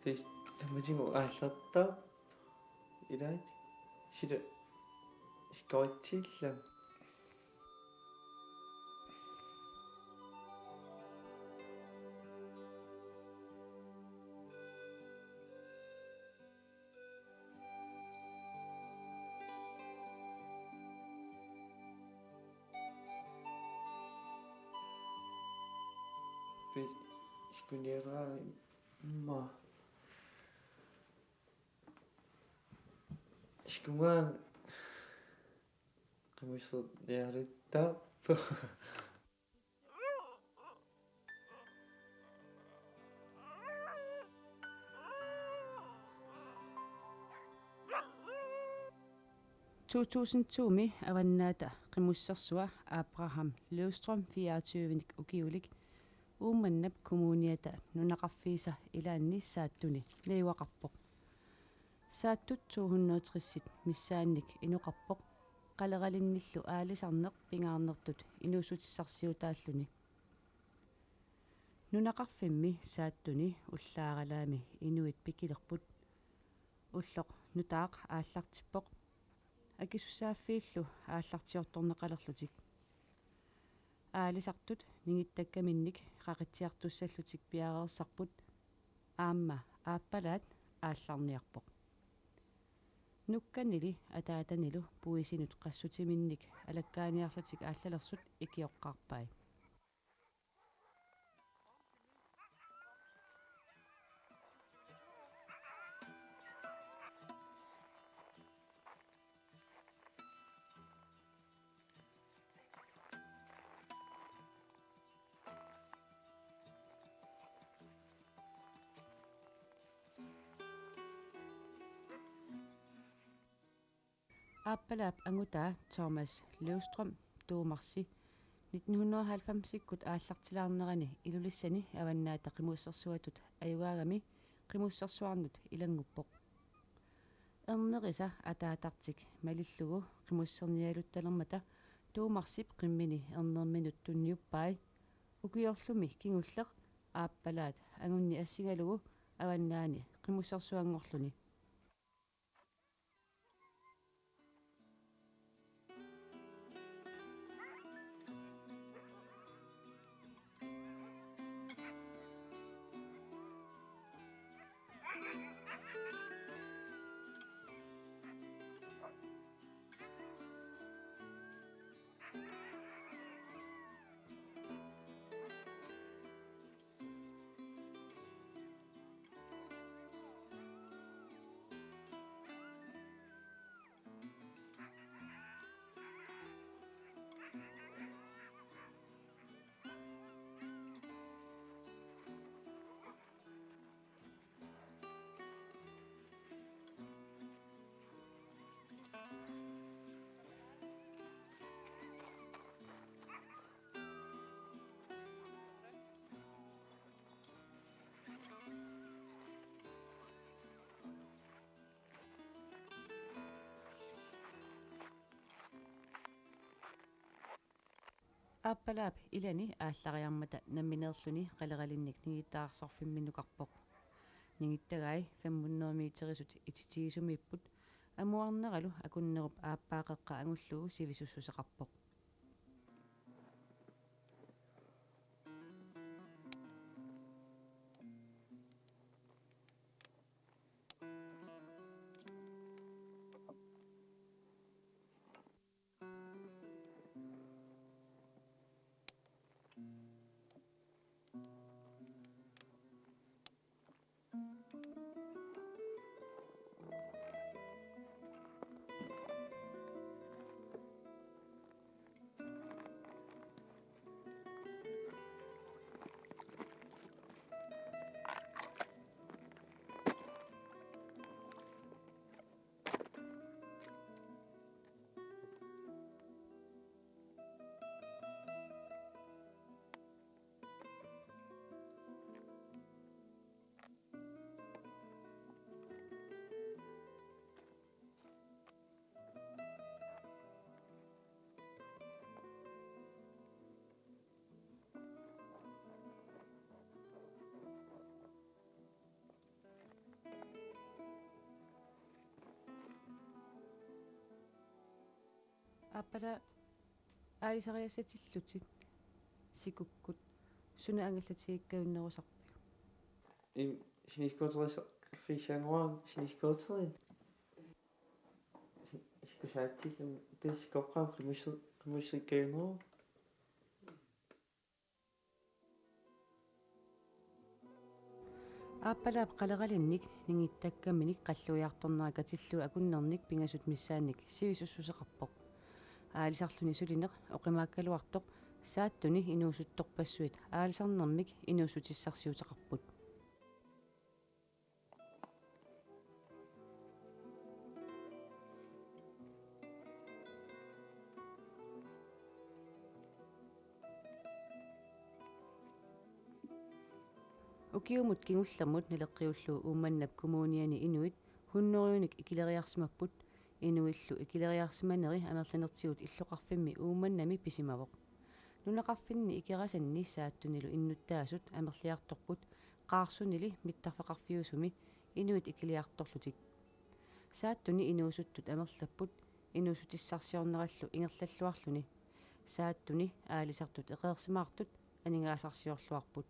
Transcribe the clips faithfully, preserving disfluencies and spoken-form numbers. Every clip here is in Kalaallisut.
Tis tamatigut aallartarpoq. Ilaat sila sikoritsillang. Tis sikuniaraarma. Sikumaanga qimusserniaruttarpoq. To tusind to-mi Avannaata Qimussersua Abraham Løvstrøm fireogtyve-nik ukiulik Uummannap Kommuniata nunaqarfiisa ilaanni Saattuni najugaqarpoq. Saattut to hundrede tres-it missaannik inoqarpoq, qaleralinnillu aalisarneq pingaarnertut inuussutissarsiutaalluni. Nunaqarfimmi Saattuni ullaaralaami inuit pikilerput. Ulloq nutaaq aallartippoq. Akisussaaffiillu aallartiortorneqalerlutik. Aalisartut ningittakkaminnik qaqitsiartussallutik piareersarput. Aamma aappalaat aallarniarpoq. Nukkanili ataatanilu puisinut qassutiminnik alakkaaniarlutik aallalersut ikioqqaarpai. Aappalaap angutaa Thomas Løvstrøm Tuumarsi nitten hundrede og halvfems-ikkut aallartilaarnerani Ilulissani Avannaata Qimussersuatut ajugaagami qimussersuarnut ilannguppoq. Ernerisa ataatartik malillugu qimussernialuttalermata Tuumarsip qimmini ernerminut tunniuppai. Ukiorlumi kingulleq aappalaat angunni assigalugu Avannaani Qimussersuanngorluni. Aappalaap ilani aallariarmata nammineerluni qaleralinnik ningittaarsorfimminnukarpoq. Ningittagai fem hundrede meterisut ititigisumiipput, amuarneralu akunnerup aappaa qeqqa angullugu sivisussuseqarpoq. Aappalaap aalisariassatillutit sikukkut suna angallatigikkaannerusarpiuk? Im, snescooterissaq fishangua snescooterin. Si-, sikusaatillum tassa koqqaam qimusser-, qimusserikkaanneruvoq. Aappalaap qaleralinnik ningittakkaminnik qalluiartornera katillugu akunnernik pingasut missaannik sivisussuseqarpoq. Aalisarluni sulineq oqimaakkaluartoq Saattuni inuusuttorpassuit aalisarnermik inuussutissarsiuteqarput. Ukiumut kingullermut naleqqiullugu Uummannap Kommuniani inuit hundredenik ikileriarsimapput, inuillu ikileriarsimaneri amerlanertigut illoqarfimmi Uummannami pisimavoq. Nunaqarfinni Ikerasanni Saattunilu innuttaasut amerliartorput, Qaarsunili mittarfeqarfiusumi inuit ikiliartorlutik. Saattuni inuusuttut amerlapput inuussutissarsiornerallu ingerlalluarluni. Saattuni aalisartut eqeersimaartut aningaasarsiorluarput.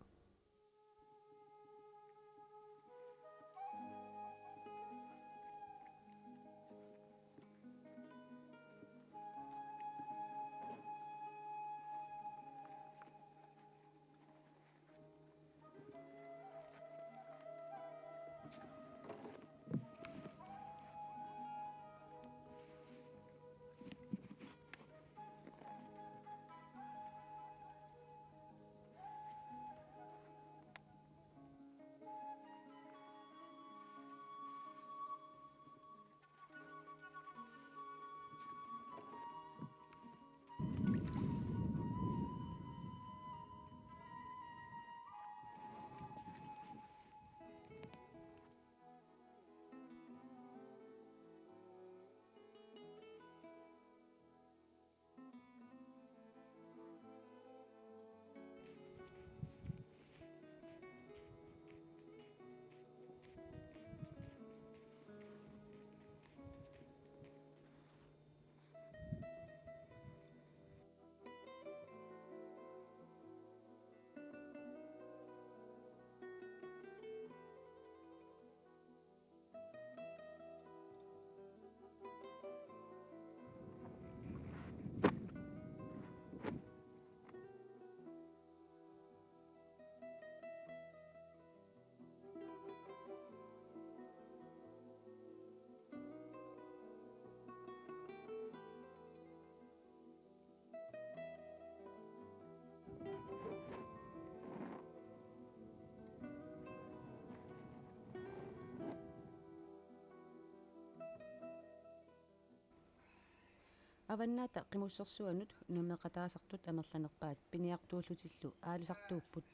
Avannaata Qimussersuanut unammeqataasartut amerlanerpaat piniartuullutillu aalisartuupput.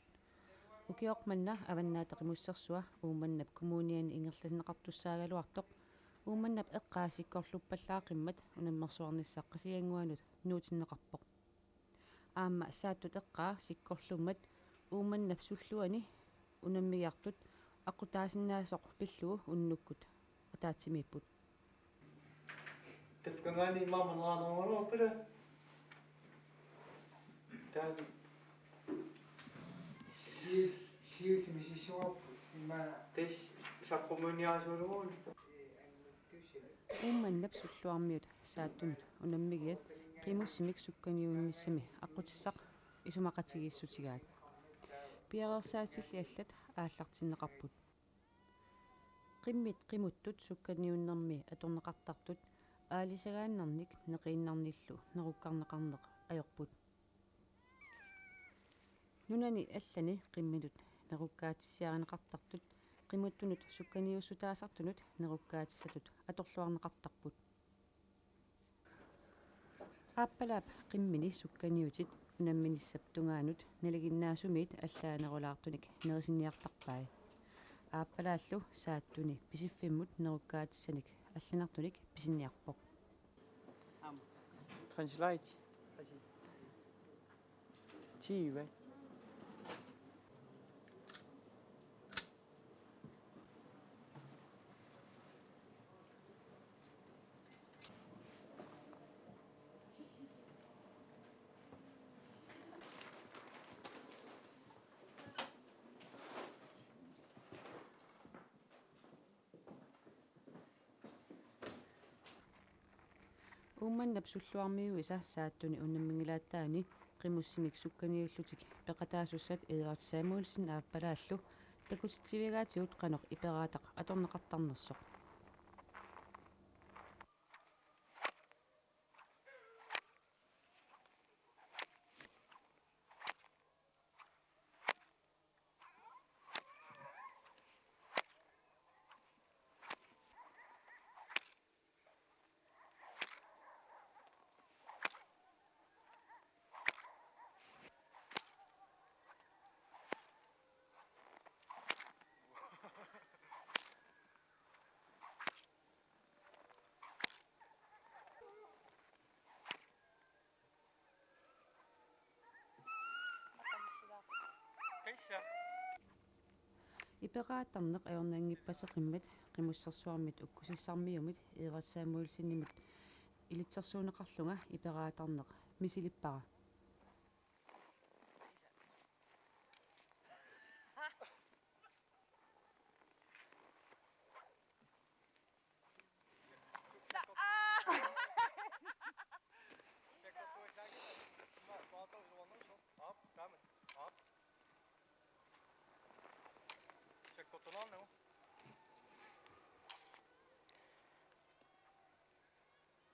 Ukioq manna Avannaata Qimussersua Uummannap Kommuniani ingerlanneqartussaagaluartoq Uummannap eqqaa sikkorluppallaaqimmat unammersuarnissaq Qasigiannguanut nuutinneqarpoq. Aamma Saattut eqqaa sikkorlummat Uummannap sulluani unammigiartut aqqutaasinnaasoq pillugu unnukkut ataatsimiipput. Takkagaani immaqa maneraanerugaluarpara. Taanna siul-, siullermik misissugaarput immaqa. Tassa saqqummiunniarasuulluni. Uummannap sulluarmiut Saattunut unammigiat qimussimik sukkaniuinnissami aqqutissaq isumaqatigiissutigaat. Piareersaatilli allat aallartinneqarput. Qimmit qimuttut sukkaniunnermi atorneqartartut aalisagaannarnik neqiinnarnillu nerukkarneqarneq ajorput. Nunani allani qimminut nerukkaatissiarineqartartut qimuttunut sukkaniussutaasartunut nerukkaatissatut atorluarneqartarput. Aappalaap qimmini sukkaniutit unamminissap tungaanut nalinginnaasumiit allaanerulaartunik nerisinniartarpai. Aappalaallu Saattuni pisiffimmut nerukkaatissanik allanartunik pisinniarpoq. Translate. Tyve. Uummannap Sulluarmiuisa Saattuni unamminngilaataani qimussimik sukkaniullutik peqataasussat Edvard Samuelsen aappalaallu takutitsivigaatigut qanoq Iperaataq atorneqartarnersoq. Iperaattarneq ajornanngippaseqimmat qimussersuarmit ukkusissarmiumit Edvard Samuelsenimut ilitsersuunneqarlunga Iperaattarneq misilippara.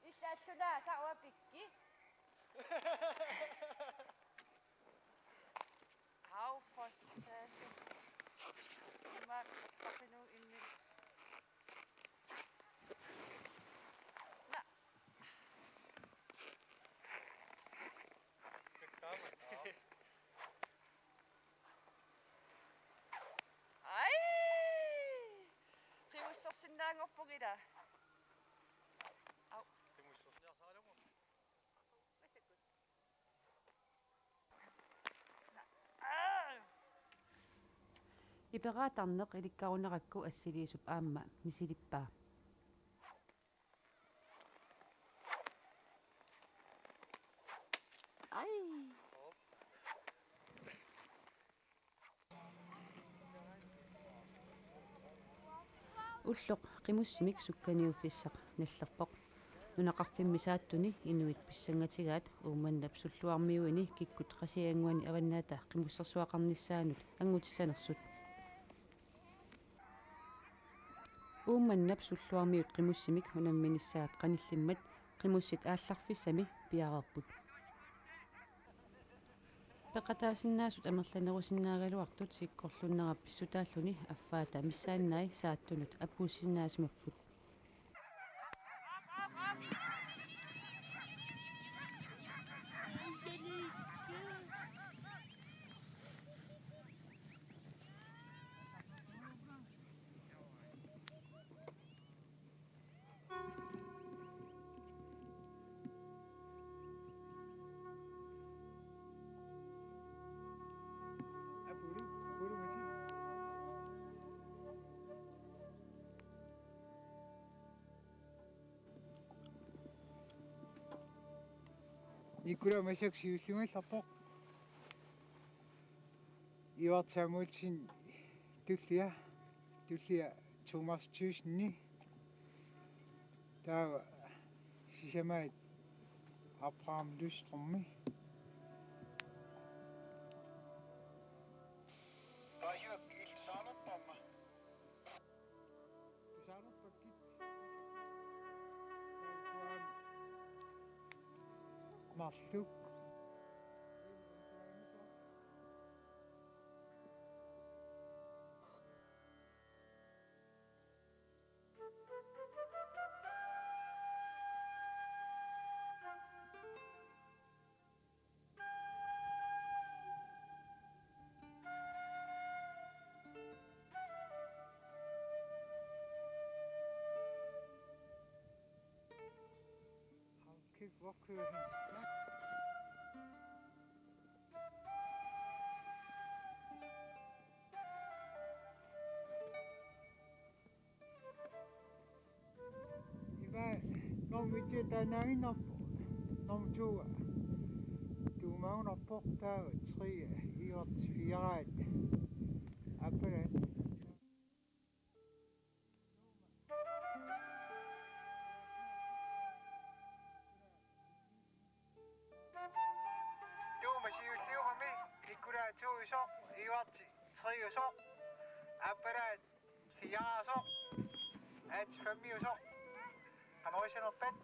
Illa alluna taava pikki. Au, for satan. Ima qapinu inni. Na. Ai! Qimussersinnaanngorpunga ila. Au. Iperaattarneq ilikkarunarakku assiliisup aamma misilippaa. Ai. Ulloq qimussimik sukkaniuffissaq nallerpoq. Nunaqarfimmi Saattuni inuit pissangatigaat Uummannap Sulluarmiuini kikkut Qasigiannguani Avannaata Qimussersuaqarnissaanut anngutissanersut. Uummannap Sulluarmiut qimussimik unamminissaat qanillimmat qimussit aallarfissami piareerput. Peqataasinnaasut amerlanerusinnaagaluartut sikkorlunnera pissutaalluni affaata missaannai Saattunut apuussinnaasimapput. Nikolaj Masak siulliugallarpoq. Edvard Samuelsen tullia, tullia Thomas Thyssen. Taava sisamaat Abraham Lystrøm. Pisaanerpakkit. Marluk. Hold kæft, hvor kører han stærkt. Iva, nummer et, der er en anden op. Nummer to. Du mangler på, der er tre. I var fire. Apparat. Toisoq, Ivarti, treusoq, Appalaat, fireosoq, Ats, femiusoq. Qanoq issanerpat?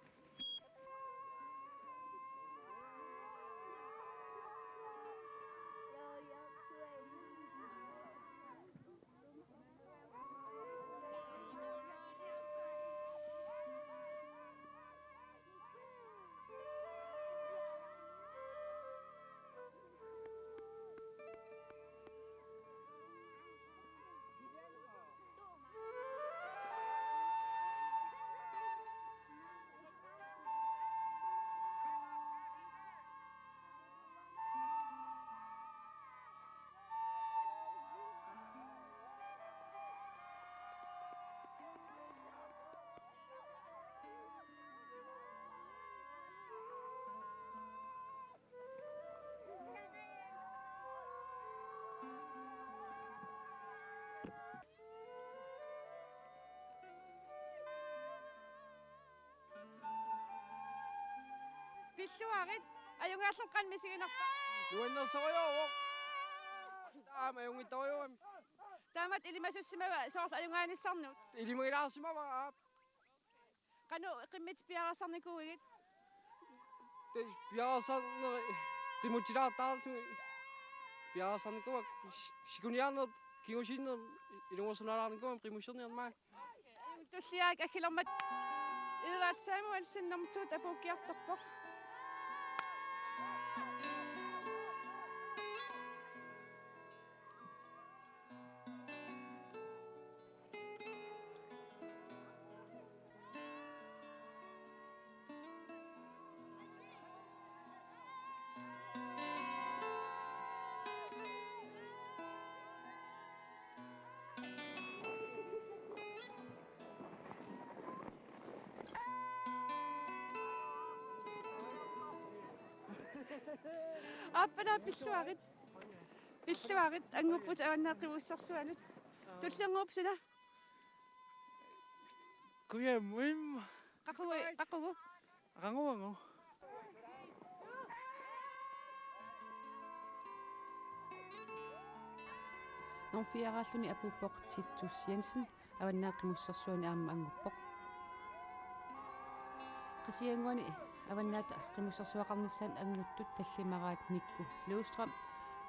Pilluarit, ajugaallunga qanoq misiginarpa? Nuannersorujuuvoq. Aamma ajunngitsorujuugami. Taamatut ilimasussimava soorlu ajugaanissannut? Ilimagilaarsimavara, aap. Qanoq qimmit piareersarnikuuigit? Tassa piareersarneri qimutsilaartaarlugit. Piareersarnikuuakka s-, sikuniarneq, kingusinneq, ilungersunalaarnikuugami qimusserniarneq. Tulliarik aggilermat Edvard Samuelsen nummer to apuukkiartorpoq. Aappalaat pilluarit. Pilluarit anngupputit Avannaata Qimussersuanut. Tullinnguupput suna? Kujammut. Qaqugu, qaqugu? Aqaguagu. Nummer fire-raalluni apuuppoq Titus Jensen, Avannaata Qimussersuani aamma annguppoq. Qasigiannguani Avannaata Qimussersuaqarnissaanut anguttut tallimaraat Nikku Løvstrøm,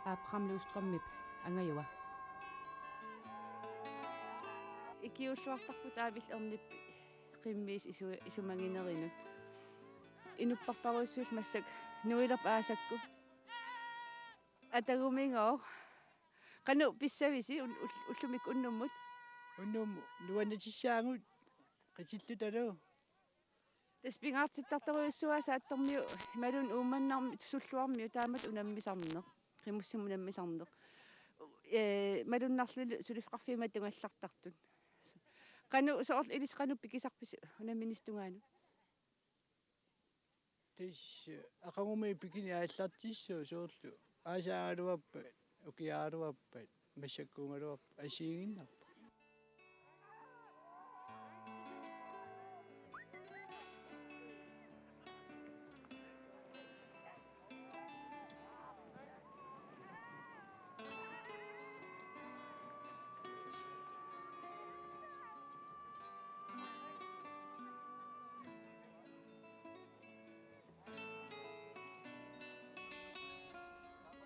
Abraham Løvstrømip angajua. Ikiuulluartarput aamma illit ernip qimmiisa isu-, isumaginerinut. Inupparparujussuit massakkut nuilerput aasakkut. Atagumigooq. Qanoq pissavisi un-, ul-, ullumikkut unnummut? Unnummut nuannaartissaagut qitillutalu. Tassa pingaartittartorujussuuara saattormiu imaluunniit Uummannarmi Sulluarmiu taamatut unammisarneq. Qimussimut unammisarneq. Ee, malunnarluni suliffeqarfiit tamaasa tugallartartut. Qanoq soorlu ilissi qanoq pikisarpisi unamminissaata tungaanut? Tassa aqagumut pikineq aallartissaaq soorlu. Aasaagaluarpat, ukiaagaluarpat, massakkuugaluarpat, assigiinnarpoq.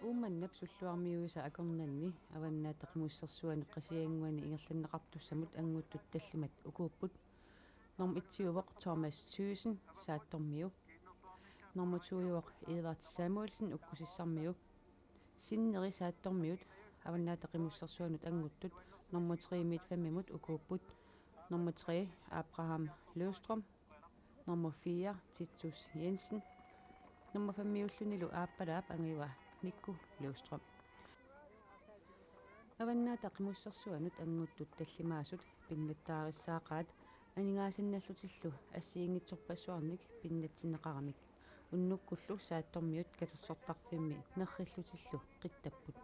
Uummannap Sulluarmiuisa akornanni Avannaata Qimussersuanut Qasigiannguani ingerlanneqartussamut anguttut tallimat ukuupput. Nummer et-iuvoq Thomas Thyssen, saattormiu. Nummer to-iuvoq Edvard Samuelsen, Ukkusissarmiu. Sinneri saattormiut Avannaata Qimussersuanut anguttut nummer tre-miit fem-imut ukuupput. Nummer tre, Abraham Løvstrøm. Nummer fire, Titus Jensen. Nummer fem-iullunilu Aappalaap angajua Nikku Løvstrøm. Avannaata Qimussersuanut anguttut tallimaasut pinnattaarissaaqaat aningaasannaallutillu assigiinngitsorpassuarnik pinnatsinneqaramik. Unnukkullu saattormiut katersortarfimmi nerrillutillu qittapput.